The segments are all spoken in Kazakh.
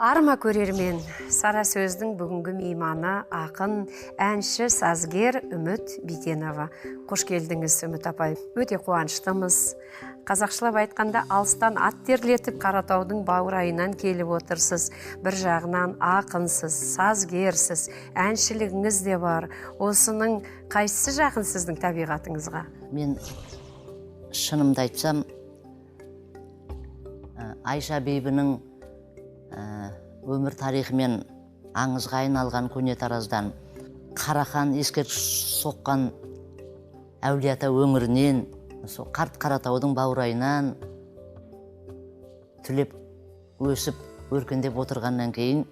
Арма көрермен, Сара сөздің бүгінгі мейманы ақын, әнші, сазгер Үміт Битенова. Қош келдіңіз, Үміт апай. Өте қуаныштымыз. Қазақшылап айтқанда, алыстан ат терлетіп Қаратаудың баурайынан келіп отырсыз. Бір жағынан ақынсыз, сазгерсіз, әншілігіңіз де бар. Осының қайсысы жақын сіздің табиғатыңызға? Мен шынымды айтсам, Айша бибінің өмір тарихымен аңызға айналған көне Тараздан, Қарахан ескерткіш соққан Әулиеата өңірінен, сол қарт Қаратаудың баурайынан түлеп өсіп өркендеп отырғаннан кейін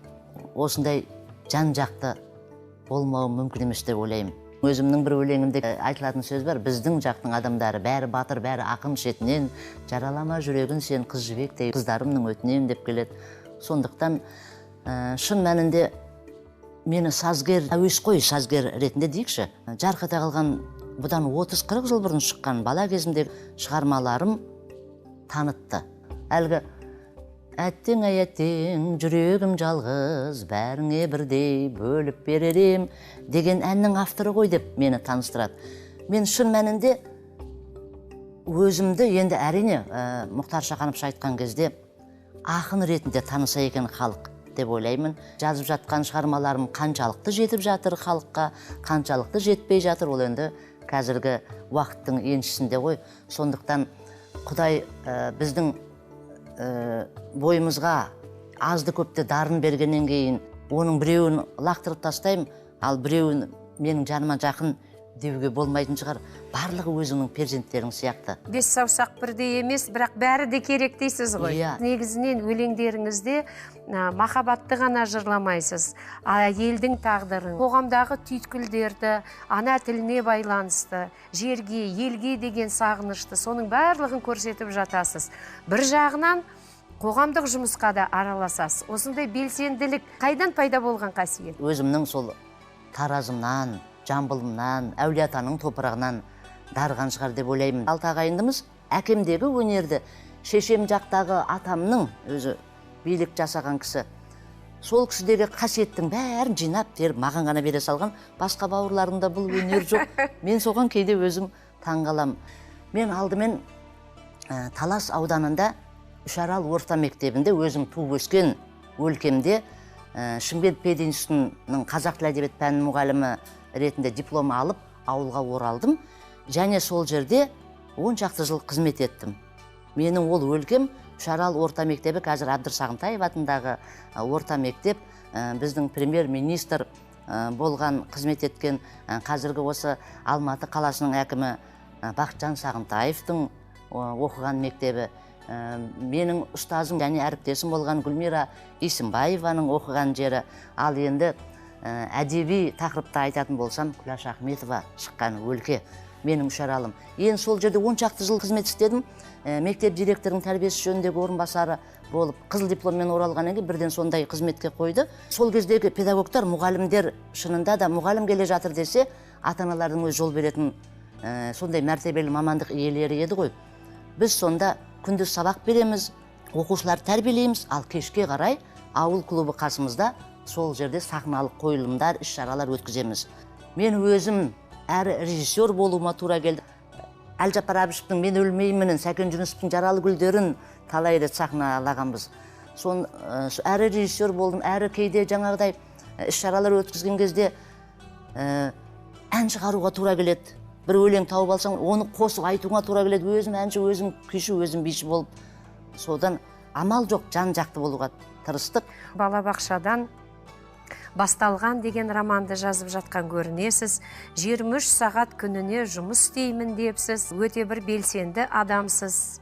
осындай жан жақты болмауы мүмкін емес деп ойлаймын. Өзімнің бір өлеңімде айтылатын сөз бар: біздің жақтың адамдары бәрі батыр, бәрі ақын шетінен, жаралама жүрегін сен қыз жібектей қыздарымның өтінем деп келеді. Сондықтан шын мәнінде мені сазгер, әуесқой сазгер ретінде дейікші, жарқ ете қалған бұдан 30-40 жыл бұрын шыққан бала кезімде шығармаларым танытты. Әлгі әттең ай әттең, жүрегім жалғыз, бәріңе бірдей бөліп берер ем деген әннің авторы ғой деп мені таныстырады. Мен шын мәнінде өзімді енді әрине Мұхтар Шахановша айтқан кезде ақын ретінде таныса екен халық деп ойлаймын. Жазып жатқан шығармаларым қаншалықты жетіп жатыр халыққа, қаншалықты жетпей жатыр, ол енді қазіргі уақыттың еншісінде ғой. Сондықтан Құдай біздің бойымызға азды көпті дарын бергеннен кейін оның біреуін лақтырып тастаймын, ал біреуін менің жаныма жақын деуге болмайтын шығар. Барлығы өзіңнің перзенттерің сияқты. Бес саусақ бірдей емес, бірақ бәрі де керек дейсіз ғой. Иә. Негізінен өлеңдеріңізде махаббатты ғана жырламайсыз, әйелдің тағдырын, қоғамдағы түйткілдерді, ана тіліне байланысты, жерге, елге деген сағынышты, соның барлығын көрсетіп жатасыз. Бір жағынан қоғамдық жұмысқа да араласасыз. Осындай белсенділік қайдан пайда болған қасиет? Өзімнің сол Таразымнан, Жамбылымнан, Әулиеатаның топырағынан дарыған шығар деп ойлаймын. Алты ағайындымыз, әкемдегі өнерді, шешем жақтағы атамның өзі билік жасаған кісі, сол кісідегі қасиеттің бәрін жинап теріп маған ғана бере салған. Басқа бауырларымда бұл өнер жоқ. Мен соған кейде өзім таңғаламын. Мен алдымен Талас ауданында Үшарал орта мектебінде өзім туып өскен өлкемде Шымкент пединститутының қазақ тілі әдебиет пәнінің мұғалімі ретінде диплом алып ауылға оралдым. Және сол жерде 10 шақты жыл қызмет еттім. Менің ол өлкем Үшарал орта мектебі, қазір Әбдір Сағынтаев атындағы орта мектеп, біздің премьер-министр болған, қызмет еткен, қазіргі осы Алматы қаласының әкімі Бақытжан Сағынтаевтың оқыған мектебі, менің ұстазым және әріптесім болған Гүлмира Исімбаеваның оқыған жері. Ал енді әдеби тақырыпта айтатын болсам, Күләш Ахметова шыққан өлке менің Үшаралым. Енді сол жерде 10 шақты жыл қызмет істедім. Мектеп директорының тәрбиесі жөніндегі орынбасары болып, қызыл дипломмен оралғаннан кейін бірден сондай қызметке қойды. Сол кездегі педагогтар, мұғалімдер шынында да мұғалім келе жатыр десе, ата-аналардың өзі жол беретін сондай мәртебелі мамандық иелері еді ғой. Біз сонда күндіз сабақ береміз, оқушыларды тәрбиелейміз, ал кешке қарай ауыл клубы қасымызда, сол жерде сахналық қойылымдар, іс-шаралар өткіземіз. Мен өзім әрі режиссер болуыма тура келді. Әлжаппар Әбішевтің «Мен өлмеймінін», Сәкен Жүнісовтің «Жаралы гүлдерін» талай рет сахналағанбыз. Сон әрі режиссер болдым, әрі кейде жаңағыдай іс-шаралар өткізген кезде ән шығаруға тура келеді. Бір өлең тауып алсаң, оны қосып айтуға тура келеді. Өзім әнші, өзім күйші, өзім биші болып, содан амал жоқ, жан жақты болуға тырыстық. Балабақшадан басталған деген романды жазып жатқан көрінесіз. 23 сағат күніне жұмыс істеймін депсіз. Өте бір белсенді адамсыз.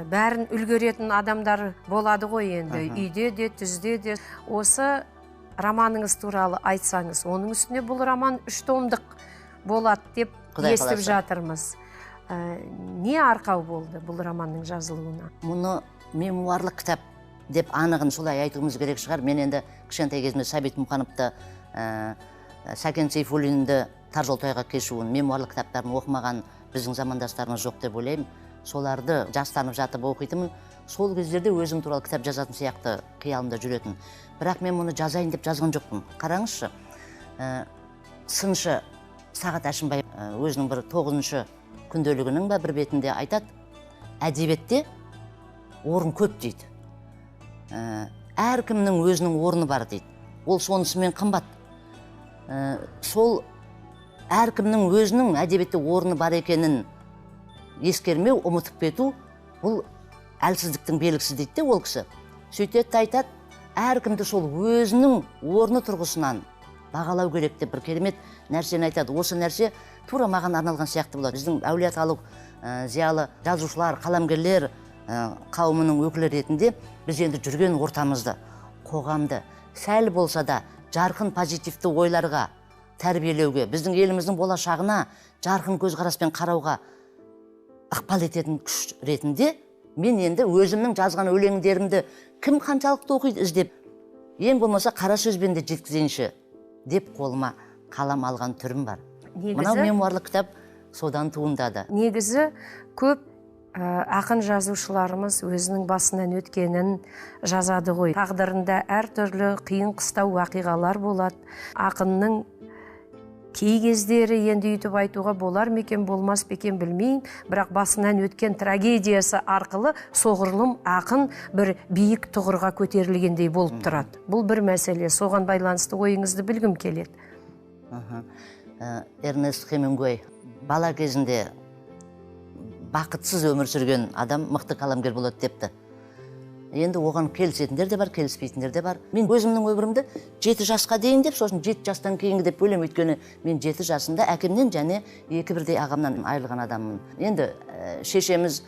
Бәрін үлгеретін адамдар болады ғой енді. Үйде де, түзде де. Осы романыңыз туралы айтсаңыз, оның үстіне бұл роман 3 томдық болады деп естіп жатырмыз. Не арқау болды бұл романның жазылуына? Мұны мемуарлық кітап деп анығын солай айтуымыз керек шығар. Мен енді кішкентай кезімде Сәбит Мұқановты, Сәкен Сейфуллинді тар жол тайға кешуін, мемуарлық кітаптарын оқымаған біздің замандастарымыз жоқ деп ойлаймын. Соларды жастанып жатып оқитынмын. Сол кездерде өзім туралы кітап жазатын сияқты қиялымда жүретін. Бірақ мен мұны жазайын деп жазған жоқпын. Қараңызшы, сыншы Сағат Әшімбай өзінің бір 9-шы күнделігінің ба бір бетінде айтады, әдебиетте орын көп дейді. Әркімнің өзінің орны бар дейді. Ол сонысымен қымбат. Сол әркімнің өзінің әдебиетте орны бар екенін ескермеу, ұмытып кету, бұл әлсіздіктің белгісі дейді де ол кісі. Сөйтеді де айтады, әркімді сол өзінің орны тұрғысынан бағалау керек деп бір керемет нәрсені айтады. Осы нәрсе тура маған арналған сияқты болады. Біздің әулиеаталық зиялы жазушылар, қаламгерлер қауымының өкілі ретінде біз енді жүрген ортамызды, қоғамды сәл болса да жарқын позитивті ойларға тәрбиелеуге, біздің еліміздің болашағына жарқын көзқараспен қарауға ықпал ететін күш ретінде мен енді өзімнің жазған өлеңдерімді кім қаншалықты оқиды іздеп, ең болмаса қара сөзбен де жеткізейінші деп қолыма қалам алған түрім бар. Мынау мемуарлық кітап содан туындады. Негізі көп ақын жазушыларымыз өзінің басынан өткенін жазады ғой. Тағдырында әртүрлі қиын қыстау уақиғалар болады. Ақынның кей кездері енді үйтіп айтуға болар ма екен, болмас па екен білмеймін, бірақ басынан өткен трагедиясы арқылы соғұрлым ақын бір биік тұғырға көтерілгендей болып тұрады. Бұл бір мәселе, соған байланысты ойыңызды білгім келеді. Эрнест Хемингуэй бала кезінде бақытсыз өмір сүрген адам мықты қаламгер болады депті. Енді оған келісетіндер де бар, келіспейтіндер де бар. Мен өзімнің өмірімді 7 жасқа дейін деп, сосын 7 жастан кейінгі деп бөлем, өйткені мен 7 жасында әкемнен және 2 бірдей ағамнан айырылған адаммын. Енді шешеміз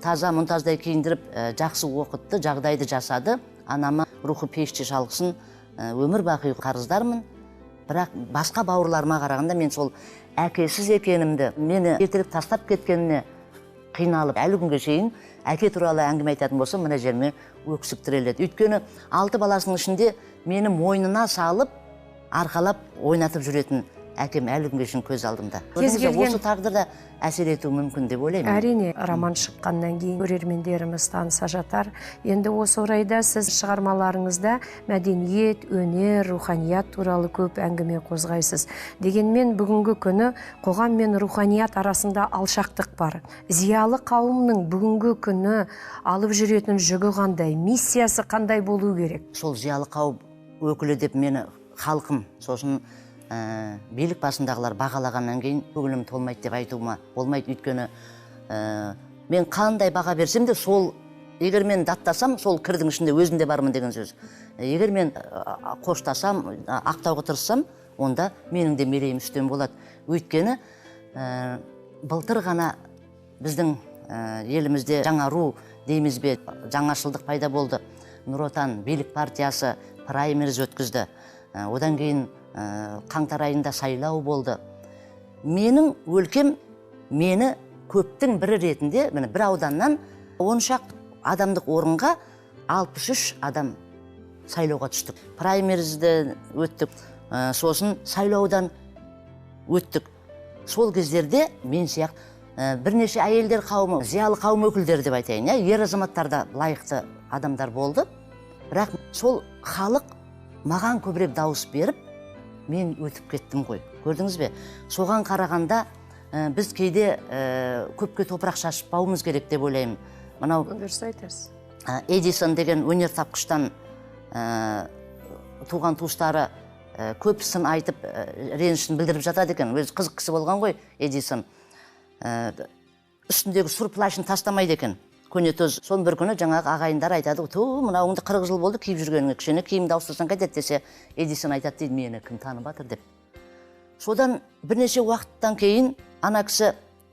таза мұнтаздай киіндіріп, жақсы оқытты, жағдайды жасады. Анама рухы пеште шалқысын, өмір бақи қарыздармын. Бірақ басқа бауырларыма қарағанда мен сол әкесіз екенімді, мені ертерек тастап кеткеніне қиналып, әлі күнге шейін әке туралы әңгіме айтатын болсам, мына жеріме өксік тіреледі. Өйткені 6 баласының ішінде мені мойнына салып, арқалап ойнатып жүретін әкем әлі күнге шейін көз алдымда. Кез келген осы тағдырда әсер етуі мүмкін деп ойлаймын. Әрине, роман шыққаннан кейін көрермендеріміз таныса жатар. Енді осы орайда сіз шығармаларыңызда мәдениет, өнер, руханият туралы көп әңгіме қозғайсыз. Дегенмен бүгінгі күні қоғам мен руханият арасында алшақтық бар. Зиялы қауымның бүгінгі күні алып жүретін жүгі қандай, миссиясы қандай болу керек? Сол зиялы қауым өкілі деп мені халқым, сосын билік басындағылар бағалағаннан кейін көңілім толмайды деп айтуыма болмайды. Өйткені мен қандай баға берсем де, сол егер мен даттасам, сол кірдің ішінде өзім де бармын деген сөз. Егер мен қоштасам, ақтауға тырыссам, онда менің де мерейім үстем болады. Өйткені былтыр ғана біздің елімізде жаңа ру дейміз бе, жаңашылдық пайда болды. Нұр Отан билік партиясы праймериз өткізді. Одан кейін қаңтар айында сайлау болды. Менің өлкем мені көптің бірі ретінде, міне бір ауданнан 10 шақты адамдық орынға 63 адам сайлауға түстік. Праймеризді өттік, сосын сайлаудан өттік. Сол кездерде мен сияқты бірнеше әйелдер қауымы, зиялы қауым өкілдері деп айтайын, ер азаматтар да лайықты адамдар болды. Бірақ сол халық маған көбірек дауыс беріп, мен өтіп кеттім ғой. Көрдіңіз бе? Соған қарағанда біз кейде көпке топырақ шашпауымыз керек деп ойлаймын. Мынау дұрыс айтасыз. Эдисон деген өнертапқыштан туған туыстары көп сын айтып, ренішін білдіріп жатады екен. Өзі қызық кісі болған ғой Эдисон. Үстіндегі сұр плащын тастамайды екен. Көне төз. Соны бір күні жаңағы ағайындар айтады, ту, мынауыңды 40 жыл болды киіп жүргеніңе, кішкене киімді ауыстырсаң қайтеді десе, Эдисон айтады дейді, мені кім танып жатыр деп. Содан бірнеше уақыттан кейін ана кісі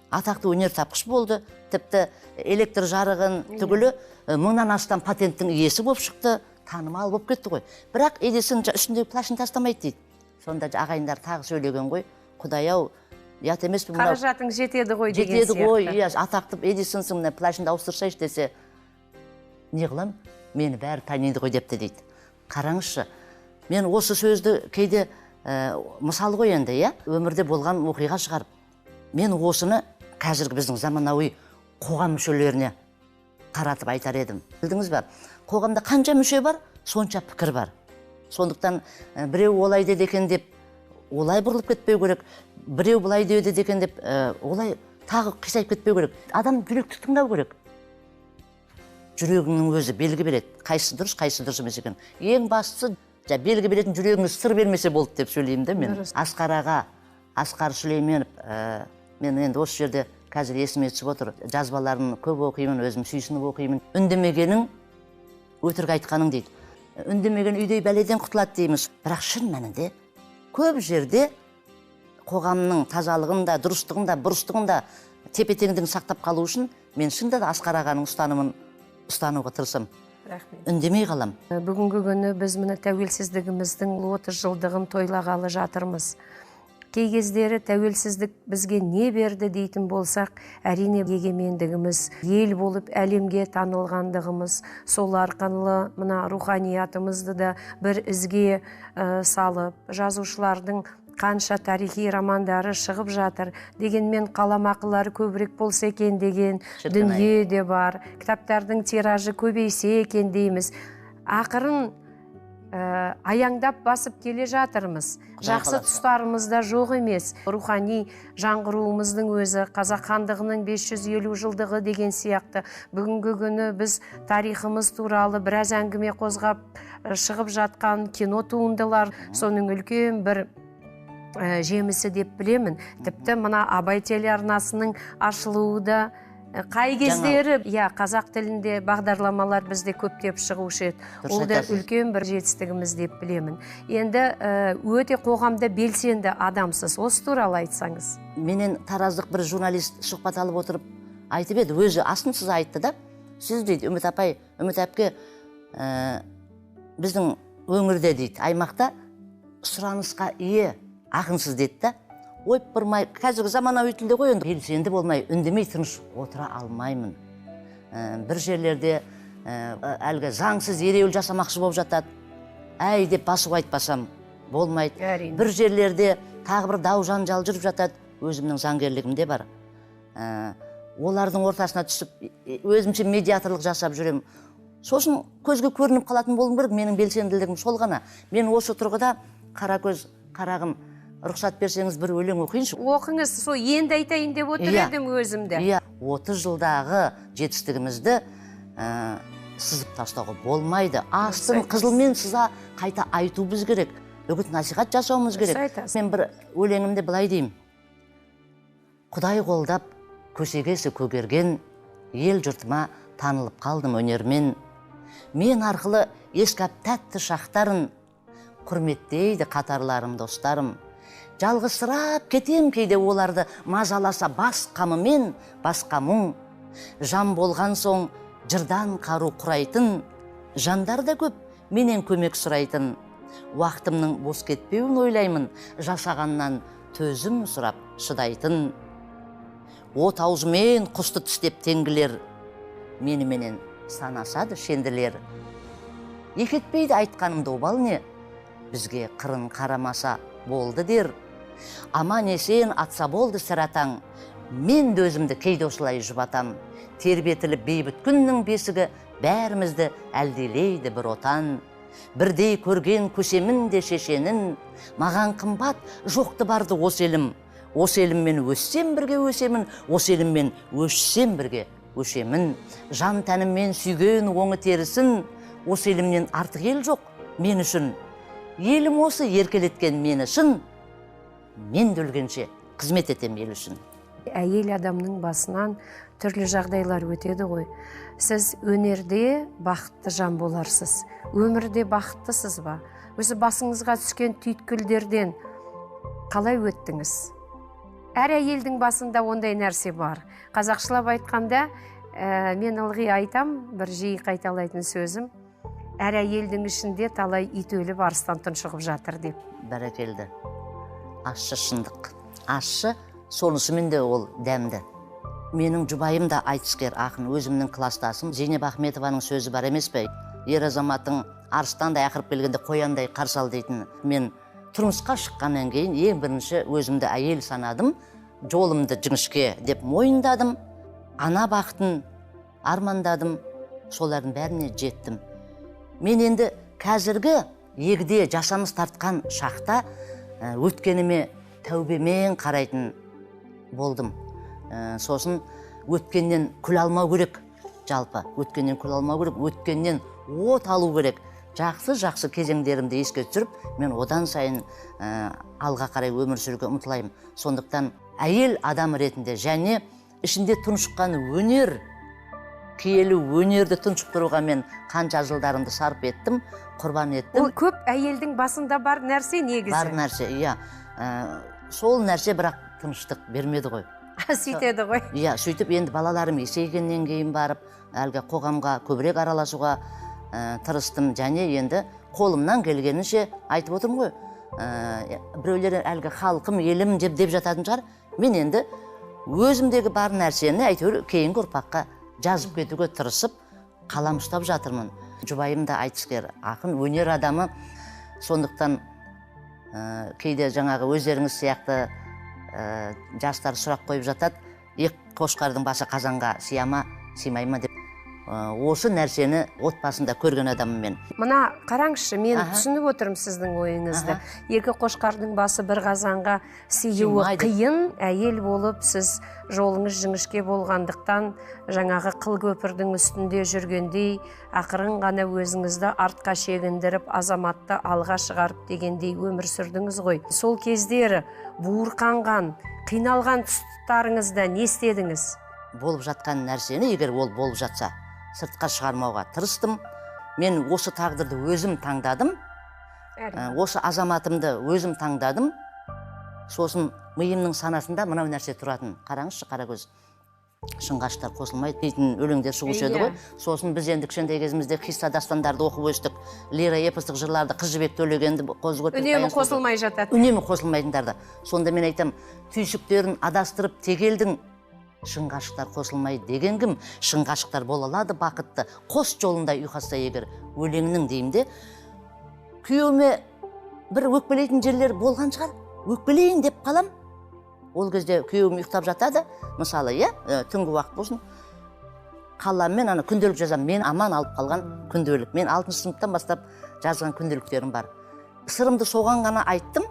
атақты өнертапқыш болды, тіпті электр жарығын түгілі 1000-нан астам патенттің иесі болып шықты, танымал болып кетті ғой. Бірақ Эдисон үстіндегі плащын тастамайды дейді. Сонда ағайындар тағы сөйлеген ғой, Құдай-ау, ұят емес пе мынау? Қаражатың жетеді ғой деген сияқты. Жетеді ғой, иә, атақты Эдисонсың, мына плащыңды ауыстырсайшы десе, не қылам, мені бәрі таниды ғой депті дейді. Қараңызшы, мен осы сөзді кейде мысал ғой енді, иә, өмірде болған оқиға шығарып, мен осыны қазіргі біздің заманауи қоғам мүшелеріне таратып айтар едім. Білдіңіз ба? Қоғамда қанша мүше бар, сонша пікір бар. Сондықтан біреу олай деді екен деп олай бұрылып кетпеу керек, біреу былай деді екен деп олай тағы қисайып кетпеу керек. Адам жүректі тыңдау керек. Жүрегіңнің өзі белгі береді, қайсысы дұрыс, қайсысы дұрыс емес екен. Ең бастысы, белгі беретін жүрегіңіз сыр бермесе болды деп сөйлеймін де мен. Асқар аға, Асқар Сүлейменов, мен енді осы жерде қазір есіме түсіп отыр, жазбаларын көп оқимын, өзім сүйсініп оқимын. Үндемегенің өтірік айтқаның дейді. Үндемеген үйдей бәледен құтылады дейміз. Бірақ шын мәнінде көп жерде қоғамның тазалығын да, дұрыстығын да, бұрыстығын да, тепе-теңдігін сақтап қалу үшін мен шынында да Асқар ағаның ұстанымын ұстануға тырысамын. Рахмет. Үндемей қалам. Бүгінгі күні біз мына тәуелсіздігіміздің 30 жылдығын тойлағалы жатырмыз. Кей кездері тәуелсіздік бізге не берді дейтін болсақ, әрине егемендігіміз, ел болып әлемге танылғандығымыз, сол арқылы мына руханиятымызды да бір ізге салып, жазушылардың қанша тарихи романдары шығып жатыр, дегенмен қаламақылары көбірек болса екен деген дүние де бар, кітаптардың тиражы көбейсе екен дейміз. Ақырын аяңдап басып келе жатырмыз. Жақсы тұстарымыз да жоқ емес. Рухани жаңғыруымыздың өзі, Қазақ хандығының 550 жылдығы деген сияқты. Бүгінгі күні біз тарихымыз туралы біраз әңгіме қозғап шығып жатқан кино туындылар, соның үлкен бір жемісі деп білемін. Тіпті мына Абай телеарнасының ашылуы да қай кездері, қазақ тілінде бағдарламалар бізде көптеп шығушы еді. Ол да үлкен бір жетістігіміз деп білемін. Енді өте қоғамда белсенді адамсыз. Осы туралы айтсаңыз. Менен тараздық бір журналист сұхбат алып отырып айтып еді, өзі асынсыз айтты да. Сіз дейді, Үміт апай, Үміт әпке, біздің өңірде дейді, аймақта сұранысқа ие ақынсыз деді да. Ойпырмай, қазіргі заманауи тілде ғой енді, белсенді болмай, үндемей тыныш отыра алмаймын. Бір жерлерде әлгі заңсыз ереуіл жасамақшы болып жатады. Әй деп басып айтпасам болмайды. Әрине. Бір жерлерде тағы бір дау жанжал жүріп жатады, өзімнің заңгерлігімде бар. Олардың ортасына түсіп, өзімше медиаторлық жасап жүремін. Сосын көзге көрініп қалатын болуым керек, менің белсенділігім сол ғана. Мен осы тұрғыда қара көз, қарағым, рұқсат берсеңіз бір өлең оқиыншы. Оқыңыз, сол енді айтайын деп отыр едім өзімді. Иә, 30 жылдағы жетістігімізді сызып тастауға болмайды. Астын қызылмен сыза қайта айтуымыз керек, үгіт насихат жасауымыз керек. Мен бір өлеңімде былай деймін. Құдай қолдап, көсегесі көгерген, ел жұртыма танылып қалдым өнермен. Мен арқылы еске тәтті шақтарын құрметтейді қатарларым, достарым. Жалғызсырап кетем кейде оларды мазаласа бас қамымен, басқа мұң. Жан болған соң жырдан қару құрайтын, жандар да көп менен көмек сұрайтын. Уақытымның бос кетпеуін ойлаймын, жасағаннан төзім сұрап шыдайтын. От аузымен құсты тістеп теңгілер, меніменен санасады шенділер. Екі етпейді айтқанымды обал не, бізге қырын қарамаса болды дер. Аман есен атса болды сір атаң, мен де өзімді кейде осылай жұбатам. Тербетіліп бейбіт күннің бесігі, бәрімізді әлдилейді бір отан. Бірдей көрген көсемін де шешенін, маған қымбат жоқты барды осы елім. Осы еліммен өссем бірге өсемін, осы еліммен өшсем бірге өшемін. Жан тәніммен сүйген оңы терісін, осы елімнен артық ел жоқ мен үшін. Елім осы еркелеткен мені шын, мен де өлгенше қызмет етем ел үшін. Әйел адамның басынан түрлі жағдайлар өтеді ғой. Сіз өнерде бақытты жан боларсыз, өмірде бақыттысыз ба? Өзі басыңызға түскен түйткілдерден қалай өттіңіз? Әр әйелдің басында ондай нәрсе бар. Қазақшылап айтқанда, мен ылғи айтам, бір жиі қайталайтын сөзім, әр әйелдің ішінде талай ит өліп арыстан тұншығып жатыр деп. Бәрекелді. Ащы шындық. Ащы, сонысымен де ол дәмді. Менің жұбайым да айтыскер ақын, өзімнің кластасым Зейнеп Ахметованың сөзі бар емес пе? Ер азаматтың арыстандай ақырып келгенде қояндай қарсы ал дейтін. Мен тұрмысқа шыққаннан кейін ең бірінші өзімді әйел санадым, жолымды жіңішке деп мойындадым. Ана бақытын Армандадым, солардың бәріне жеттім. Мен енді қазіргі егде жасамыз тартқан шақта өткеніме тәубемен қарайтын болдым. Сосын өткеннен күл алмау керек, жалпы өткеннен күл алмау керек, өткеннен от алу керек. Жақсы-жақсы кезеңдерімді еске түсіріп, мен одан сайын алға қарай өмір сүруге ұмтылаймын. Сондықтан әйел адам ретінде және ішінде тұншыққан өнер, киелі өнерді тұншықтыруға мен қанша жылдарымды сарп еттім, құрбан еттім. Ол көп әйелдің басында бар нәрсе негізі. Бар нәрсе, иә. Сол нәрсе бірақ тыныштық бермеді ғой. Сөйтеді ғой. Иә, сөйтіп енді балаларым есейгеннен кейін барып, әлгі қоғамға көбірек араласуға тырыстым. Және енді қолымнан келгенінше айтып отырмын ғой. Біреулер әлгі халқым, елім деп жататын шығар. Мен енді өзімдегі бар нәрсені әйтеуір кейінгі ұрпаққа жазып кетуге тырысып, қалам ұстап жатырмын. Жұбайым да айтыскер, ақын, өнер адамы. Сондықтан кейде жаңағы өздеріңіз сияқты жастар сұрақ қойып жатады, екі қошқардың басы қазанға сия ма, сыймай ма деп. Осы нәрсені отбасында көрген адаммын мен. Мына қараңызшы, мен түсініп отырмын сіздің ойыңызды. Екі қошқардың басы бір қазанға сыюы қиын. Әйел болып сіз жолыңыз жіңішке болғандықтан жаңағы қыл көпірдің үстінде жүргендей ақырын ғана өзіңізді артқа шегіндіріп, азаматты алға шығарып дегендей өмір сүрдіңіз ғой. Сол кездері буырқанған, қиналған тұстарыңызда не істедіңіз? Болып жатқан нәрсені, егер ол болып жатса, сыртқа шығармауға тырыстым. Мен осы тағдырды өзім таңдадым. Осы азаматымды өзім таңдадым. Сосын миымның санасында мынау нәрсе тұратын. Қараңызшы, қаракөз, шын ғашықтар қосылмайды дейтін өлеңдер шығушы еді ғой. Сосын біз енді кішкентай кезімізде қисса дастандарды оқып өстік. Лира эпостық жырларды, Қыз Жібек Төлегенді, Қозы Көрпеш Үнемі қосылмай жатады. Үнемі қосылмайтындарды. Сонда мен айтам, түйсіктерін адастырып тегелдің, шын ғашықтар қосылмайды деген кім? Шын ғашықтар бола алады бақытты, қос жолында ұйқасса егер өлеңнің деймін де. Күйеуіме бір өкпелейтін жерлер болған шығар, өкпелейін деп қалам. Ол кезде күйеуім ұйықтап жатады, мысалы, иә, түнгі уақыт болсын. Қаламмен ана күнделік жазамын. Мен аман алып қалған күнделік. Мен 6 сыныптан бастап жазған күнделіктерім бар. Сырымды соған ғана айттым.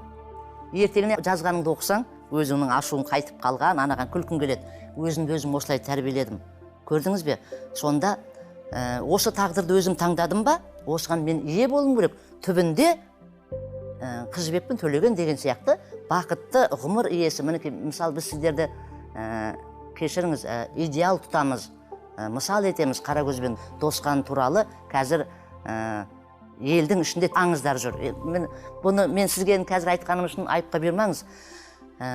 Ертеңіне жазғаныңды оқысаң, өзіңнің ашуың қайтып қалған, анаған күлкің келеді. Өзімді өзім осылай тәрбиеледім. Көрдіңіз бе? Сонда осы тағдырды өзім таңдадым ба? Осыған мен ие болуым керек. Түбінде Қыз Жібек пен Төлеген деген сияқты бақытты ғұмыр иесі. Мінекей, мысалы, біз сіздерді кешіріңіз, идеал тұтамыз, мысал етеміз. Қаракөз бен Досқан туралы қазір елдің ішінде аңыздар жүр. Бұны мен сізге қазір айтқаным үшін айыпқа бұйырмаңыз.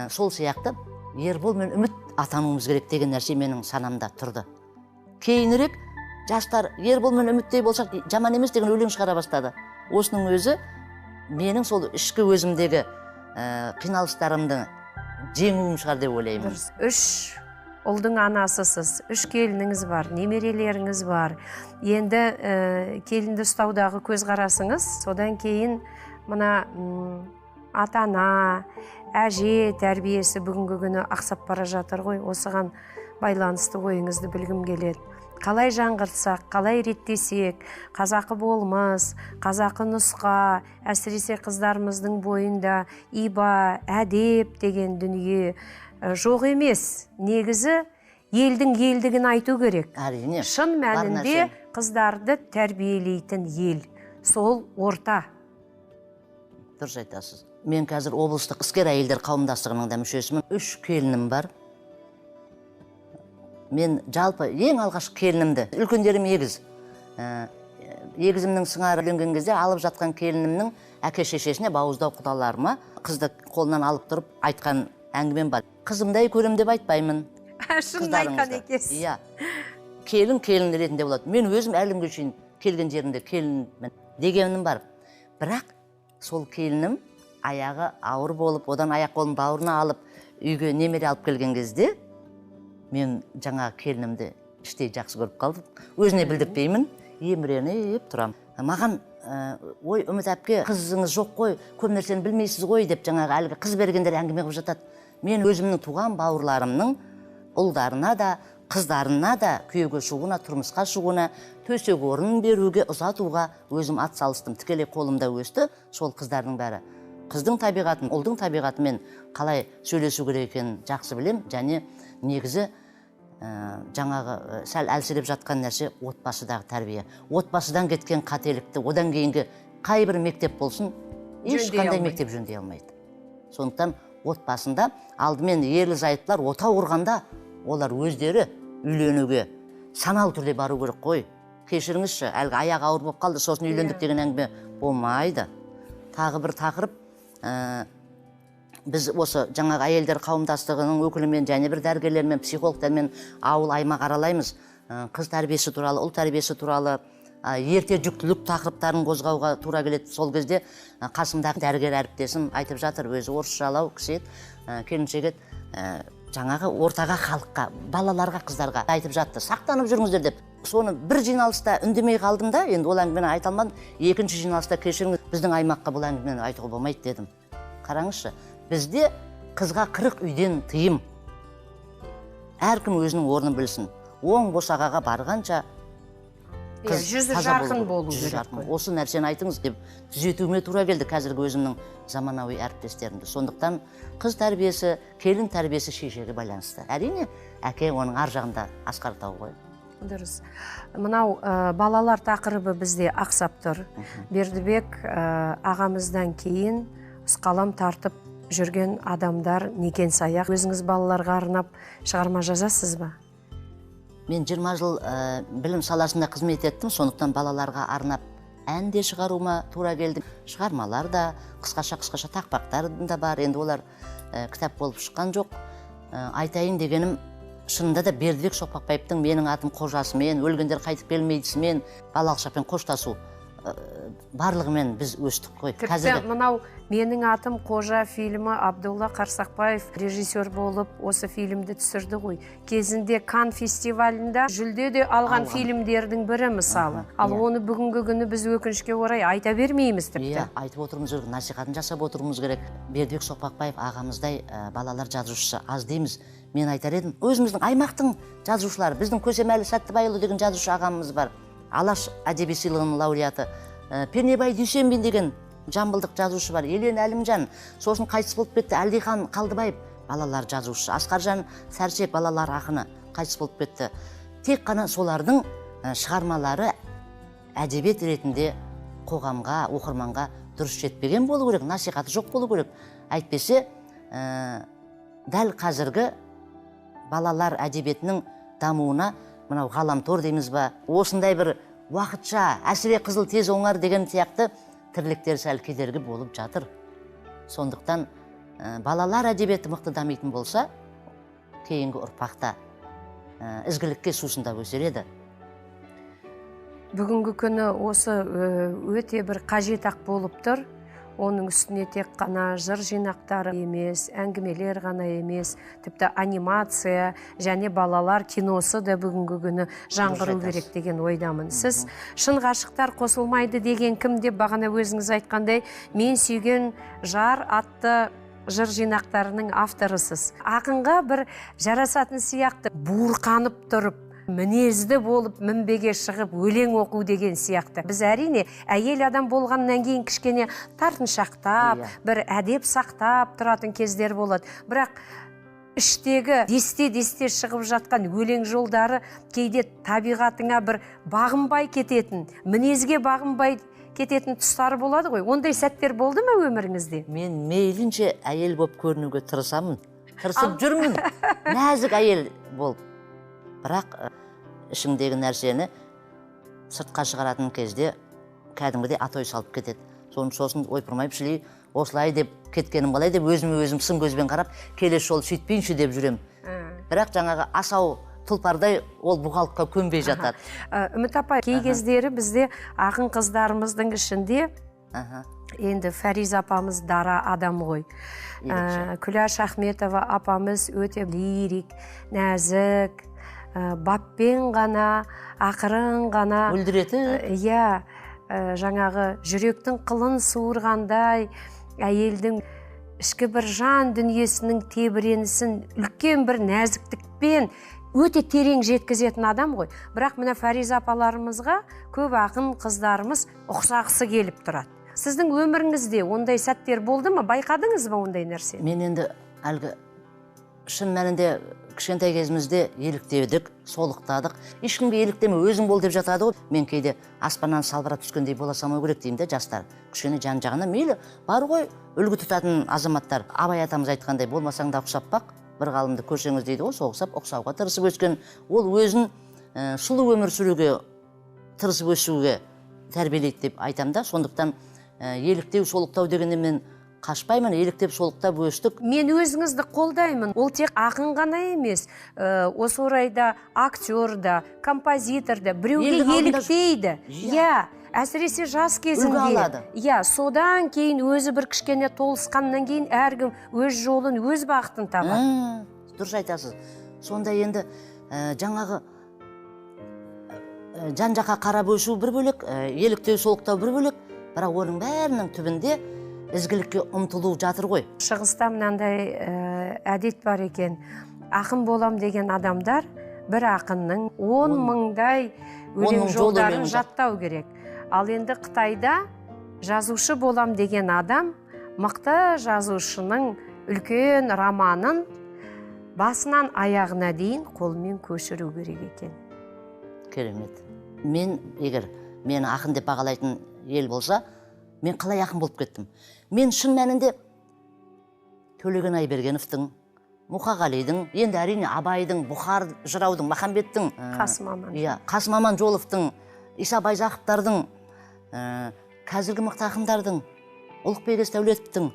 Сол сияқты Ербол мен Үміт атануымыз керек деген нәрсе менің санамда тұрды. Кейінірек жастар Ербол мен Үміттей болсақ жаман емес деген өлең шығара бастады. Осының өзі менің сол ішкі өзімдегі қиналыстарымды жеңуім шығар деп ойлаймын. Үш ұлдың анасысыз, үш келініңіз бар, немерелеріңіз бар. Енді келінді ұстаудағы көзқарасыңыз, содан кейін мына ата-ана, әже тәрбиесі бүгінгі күні ақсап бара жатыр ғой. Осыған байланысты ойыңызды білгім келеді. Қалай жаңғыртсақ, қалай реттесек, қазақы болмыс, қазақы нұсқа, әсіресе қыздарымыздың бойында иба, әдеп деген дүние жоқ емес. Негізі елдің елдігін айту керек. Әрине. Шын мәнінде қыздарды тәрбиелейтін ел, сол орта. Дұрыс айтасыз. Мен қазір облыстық іскер әйелдер қауымдастығының да мүшесімін. 3 келінім бар. Мен жалпы ең алғашқы келінімді, үлкендерім егіз. Егізімнің сыңары үйленген кезде алып жатқан келінімнің әке шешесіне, бауыздау құдаларыма қызды қолынан алып тұрып айтқан әңгімем бар. Қызымдай көрем деп айтпаймын. Шынын айтқан екенсіз. Иә. Келін келін ретінде болады. Мен өзім әлі күнге шейін келген жерімде келінмін дегенім бар. Бірақ сол келінім аяғы ауыр болып, одан аяқ қолын бауырына алып, үйге немере алып келген кезде мен жаңа келінімді іштей жақсы көріп қалдым. Өзіне білдіртпеймін, еміреніп тұрамын. Маған ой, Үміт әпке, қызыңыз жоқ қой, көп нәрсені білмейсіз ғой деп жаңағы әлгі қыз бергендер әңгіме қылып жатады. Мен өзімнің туған бауырларымның ұлдарына да, Қыздарына да күйеуге шығуына, тұрмысқа шығуына, төсек орнын беруге, ұзатуға өзім ат салыстым. Тікелей қолымда өсті сол қыздардың бәрі. Қыздың табиғатын, ұлдың табиғатымен қалай сөйлесу керек екенін жақсы білем. Және негізі жаңағы сәл әлсіреп жатқан нәрсе отбасыдағы тәрбие. Отбасыдан кеткен қателікті одан кейінгі қай бір мектеп болсын, ешқандай мектеп жөндей алмайды. Сондықтан отбасында алдымен ерлі зайыптылар отау құрғанда олар өздері үйленуге саналы түрде бару керек қой. Кешіріңізші, әлгі аяғы ауыр болып қалды, сосын үйлендік деген әңгіме болмайды. Тағы бір тақырып, біз осы жаңағы әйелдер қауымдастығының өкілімен және бір дәрігерлермен, психологтармен ауыл аймақ аралаймыз. Қыз тәрбиесі туралы, ұл тәрбиесі туралы, ерте жүктілік тақырыптарын қозғауға тура келеді. Сол кезде қасымдағы дәрігер әріптесім айтып жатыр, өзі орысшалау кісі еді, келіншек еді, жаңағы ортаға, халыққа, балаларға, қыздарға айтып жатты, сақтанып жүріңіздер деп. Соны бір жиналыста үндемей қалдым да, енді ол әңгімені айта алмадым. Екінші жиналыста кешіріңіз, біздің аймаққа бұл әңгімені айтуға болмайды дедім. Қараңызшы, бізде қызға 40 үйден тыйым. Әркім өзінің орнын білсін. Оң босағаға барғанша қыз жүзі жарқын болу керек. Осы нәрсені айтыңыз деп түзетуіме тура келді қазіргі өзімнің заманауи әріптестерімді. Сондықтан қыз тәрбиесі, келін тәрбиесі шешеге байланысты. Әрине, әке оның ар жағында асқар тау ғой. Дұрыс. Мынау балалар тақырыбы бізде ақсап тұр. Бердібек ағамыздан кейін қалам тартып жүрген адамдар некен саяқ. Өзіңіз балаларға арнап шығарма жазасыз ба? Мен 20 жыл білім саласында қызмет еттім, сондықтан балаларға арнап ән де шығаруыма тура келді. Шығармалар да, қысқаша-қысқаша тақпақтар да бар, енді олар кітап болып шыққан жоқ. Айтайын дегенім, шынында да Бердібек Соқпақбаевтың менің атым Қожасымен, өлгендер қайтып келмейдісімен, балалық шақпен қоштасу барлығымен біз өстік қой. Тіпті мынау менің атым Қожа фильмі Абдулла Қарсақбаев режиссер болып осы фильмді түсірді ғой. Кезінде Кан фестивалінде жүлде де алған фильмдердің бірі мысалы. Ал оны бүгінгі күні біз өкінішке орай айта бермейміз тіпті. Иә, айтып отыруымыз керек, насихатын жасап отыруымыз керек. Бердібек Соқпақбаев ағамыздай балалар жазушысы аз дейміз. Мен айтар едім, өзіміздің аймақтың жазушылары, біздің Көсемәлі Сәттібайұлы деген жазушы ағамыз бар. Алаш әдеби сыйлығының лауреаты, Пернебай Дүйсенбин деген жамбылдық жазушы бар, Елен Әлімжан, сосын қайтыс болып кетті Әлдихан Қалдыбаев балалар жазушысы, Асқаржан Сәрсек балалар ақыны қайтыс болып кетті. Тек қана солардың шығармалары әдебиет ретінде қоғамға, оқырманға дұрыс жетпеген болу керек, насихаты жоқ болу керек. Әйтпесе, дәл қазіргі балалар әдебиетінің дамуына мынау ғаламтор дейміз ба, осындай бір уақытша, әсіре қызыл тез оңар деген сияқты тірліктер сәл кедергі болып жатыр. Сондықтан балалар әдебиеті мықты дамитын болса, кейінгі ұрпақта ізгілікке сусындап өсер еді. Бүгінгі күні осы өте бір қажет ақ болып тұр. Оның үстіне тек қана жыр жинақтары емес, әңгімелер ғана емес, тіпті анимация және балалар киносы да бүгінгі күні жаңғыру керек деген ойдамын. Сіз шын ғашықтар қосылмайды деген кім деп бағана өзіңіз айтқандай, мен сүйген жар атты жыр жинақтарының авторысыз. Ақынға бір жарасатын сияқты буырқанып тұрып, мінезді болып мінбеге шығып өлең оқу деген сияқты. Біз әрине әйел адам болғаннан кейін кішкене тартыншақтап, бір әдеп сақтап тұратын кездер болады. Бірақ іштегі десте-десте шығып жатқан өлең жолдары кейде табиғатыңа бір бағынбай кететін, мінезге бағынбай кететін тұстары болады ғой. Ондай сәттер болды ма өміріңізде? Мен мейлінше әйел болып көрінуге тырысамын. Тырысып жүрмін. Нәзік әйел болып. Бірақ ішіңдегі нәрсені сыртқа шығаратын кезде кәдімгідей атой салып кетеді. Соны сосын ойпырмай пішілей осылай деп кеткенім қалай деп өзіме өзім сын көзбен қарап келесі жолы сөйтпейінші деп жүрем. Бірақ жаңағы асау тұлпардай ол бұғалыққа көнбей жатады. Үміт апай, кей кездері бізде ақын қыздарымыздың ішінде енді Фариза апамыз дара адам ғой. Күләш Ахметова апамыз өте лирик, нәзік, баппен ғана, ақырын ғана өлдіретіп, иә, жаңағы жүректің қылын суырғандай әйелдің ішкі бір жан дүниесінің тебіренісін үлкен бір нәзіктікпен Өте терең жеткізетін адам ғой. Бірақ мына Фариза апаларымызға көп ақын қыздарымыз ұқсағысы келіп тұрады. Сіздің өміріңізде ондай сәттер болды ма? Байқадыңыз ба ондай нәрсені? Мен енді әлгі шын мәнінде кішкентай кезімізде еліктедік, солықтадық. Ешкімге еліктеме, өзің бол деп жатады ғой. Мен кейде аспаннан салбырап түскендей бола салмау керек деймін де жастар. Кішкене жан-жағына мейлі бар ғой үлгі тұтатын азаматтар. Абай атамыз айтқандай, болмасаң да ұқсап бақ, бір ғалымды көрсеңіз дейді ғой, сол ұқсап, ұқсауға тырысып өскен. Ол өзін сұлу өмір сүруге тырысып өсуге тәрбиелейді деп айтамын да. Сондықтан еліктеу, солықтау дегеннен мен қашпаймын, еліктеп солықтап өстік. Мен өзіңізді қолдаймын. Ол тек ақын ғана емес, осы орайда актер да, композитор да біреуге еліктейді. Иә, әсіресе жас кезінде. Иә, содан кейін өзі бір кішкене толысқаннан кейін әркім өз жолын, өз бағытын табады. Дұрыс айтасыз. Сонда енді жаңағы жан-жаққа қарап өсу бір бөлек, еліктеу, солықтау бір бөлек, бірақ оның бәрінің түбінде ізгілікке ұмтылу жатыр ғой. Шығыста мынандай әдет бар екен. Ақын болам деген адамдар бір ақынның 10 мыңдай өлең жолдарын жаттау керек. Ал енді Қытайда жазушы болам деген адам мықты жазушының үлкен романын басынан аяғына дейін қолмен көшіру керек екен. Керемет. Мен егер мені ақын деп бағалайтын ел болса, мен қалай ақын болып кеттім? Мен шын мәнінде Төлеген Айбергеновтың, Мұқағалидың, енді әрине Абайдың, Бұхар жыраудың, Махамбеттің, Қасым Аман. Иә, Қасым Аманжоловтың, Иса Байзақовтардың, қазіргі мықты ақындардың, Ұлықбек Есдәулетовтің,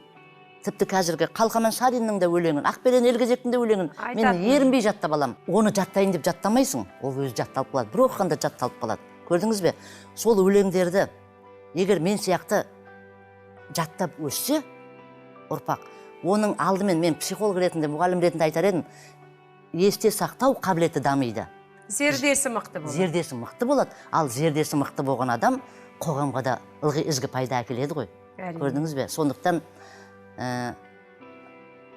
тіпті қазіргі Қалқаман Сариннің де өлеңін, Ақберен Елгезектің де өлеңін мен ерінбей жаттап алам. Оны жаттайын деп жаттамайсың, ол өзі жатталып қалады. Бір оқығанда жатталып қалады. Көрдіңіз бе? Сол өлеңдерді егер мен сияқты жаттап өссе ұрпақ, оның алдымен мен психолог ретінде, мұғалім ретінде айтар едім, есте сақтау қабілеті дамиды. Зердесі мықты болады. Зердесі мықты болады. Ал зердесі мықты болған адам қоғамға да ылғи ізгі пайда әкеледі ғой. Көрдіңіз бе? Сондықтан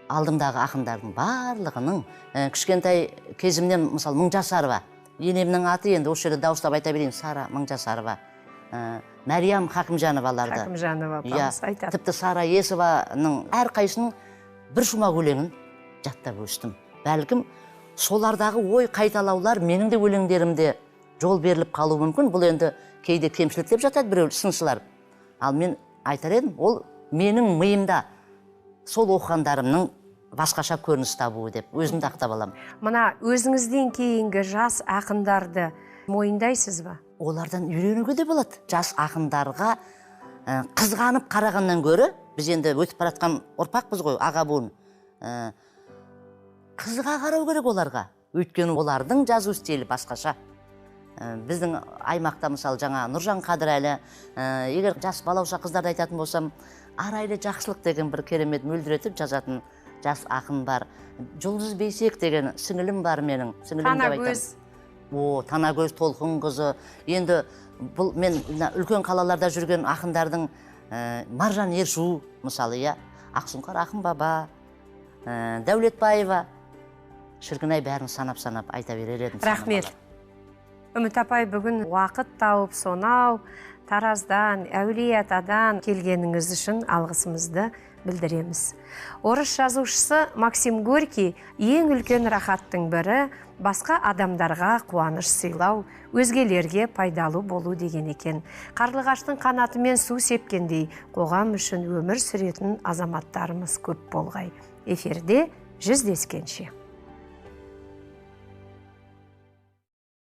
алдымдағы ақындардың барлығының кішкентай кезімнен, мысалы, Мыңжасарова, енемнің аты енді осы жерде дауыстап айта берейін, Сара Мыңжасарова, Мәриям Хакімжановаларды. Хакімжанова апамыз айтады. Тіпті Сара Есованың әрқайсының бір шумақ өлеңін жаттап өстім. Бәлкім солардағы ой қайталаулар менің де өлеңдерімде жол беріліп қалуы мүмкін. Бұл енді кейде кемшілік деп жатады біреу сыншылар. Ал мен айтар едім, ол менің миымда сол оқығандарымның басқаша көрініс табуы деп өзімді ақтап аламын. Мына өзіңізден кейінгі жас ақындарды мойындайсыз ба? Олардан үйренуге де болады. Жас ақындарға қызғанып қарағаннан гөрі, біз енді өтіп бара жатқан ұрпақпыз ғой, аға буын. Қызыға қарау керек оларға. Өйткені олардың жазу стилі басқаша. Біздің аймақта мысалы жаңа Нұржан Қадірәлі, егер жас балауса қыздарды айтатын болсам, Арайлы Жақсылық деген бір керемет мөлдіретіп жазатын жас ақын бар. Жұлдыз Бейсек деген сіңілім бар менің. Сіңілім деп айтамын. О, Танагөз Толқынқызы. Енді бұл мен үлкен қалаларда жүрген ақындардың Маржан Ершу мысалы, иә, Ақсұңқар ақын баба, Дәулетбаева, шіркін-ай бәрін санап-санап айта берер едім. Рахмет. Үміт апай, бүгін уақыт тауып сонау Тараздан, Әулиеатадан келгеніңіз үшін алғысымызды білдіреміз. Орыс жазушысы Максим Горький ең үлкен рахаттың бірі басқа адамдарға қуаныш сыйлау, өзгелерге пайдалы болу деген екен. Қарлығаштың қанатымен су сепкендей қоғам үшін өмір сүретін азаматтарымыз көп болғай. Эфирде жүздескенше.